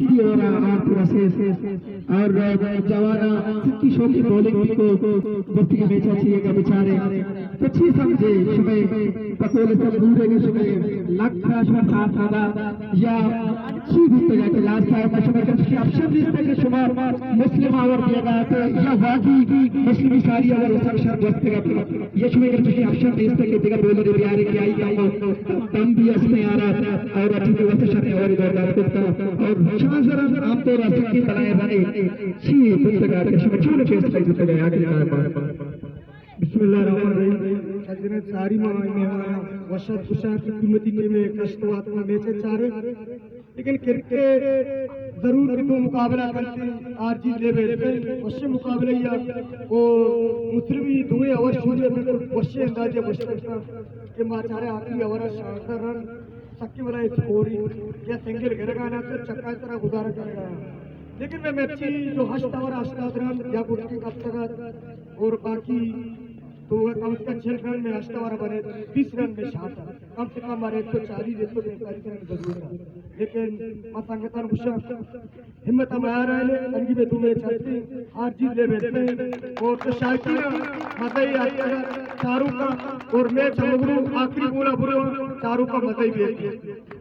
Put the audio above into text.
بھی ہو رہا اور تو اسے اور جوانا سکی شوقی بولنگ بھی کو گفتگی میچا چاہیے کا بیچارے تو چی سمجھے شمے پکول سب بوڑے کے شمے لگ تھا شمے ساتھ آدا یا چی بوتگا کہ لاسٹ ٹائم شمے کچھ آپشن دیستے کہ شما مسلم آور دیگا تو یا واقعی مسلم ساری آور سب شر دوستگا یہ شمئے اگر چشیں آپشن نیست کہ دگہ بولر بیارے کہ آئی کم دم بھی است یارا اور اچھی بھی واسطے شر اور دور دار کرتا اور چاں زرا عام طور است کہ بلائے رنے چی بوتگا کہ شما چون فیصلہ جتگا آخر کار بار بسم اللہ الرحمن الرحیم. سجنیں ساری ما مہمان وشت خوشا کی قیمتی ٹیم کشت وات میں میچ چارے. لیکن کرکٹ ضرور کہ دو مقابلہ کرتے آر جی لیول پہ وشیں مقابلہ یا او مسلمی دوئے اوور شروع ہے بالکل وشیں اندازے وشیں کہ ما چارے آخری اوور شاندار رن سکے والا اسکوری یا سنگل گرگانا تو چکا طرح گزارا کر رہا ہے. لیکن میں مرچی جو ہشت اوور ہشتاد رن یا گٹی کب تک اور باقی تو کم از کم چل رن میں ہشت اوور بنے بیس رن میں شاٹ ہے. کم سے کم ہمارے ایک سو چالیس ایک سو پینتالیس رن کی ضرورت ہے. لیکن ما سنگتان گوشاں ہمت ہم آ رہے ہیں انگی میں دو میچ ہستی ہار جیت لے بیٹھتے ہیں اور تو شاکینا مزہ ہی آتا ہے چاروں کا اور میچ ہم لوگوں آخری بولا برو چاروں کا مزہ ہی بیٹھتے ہیں.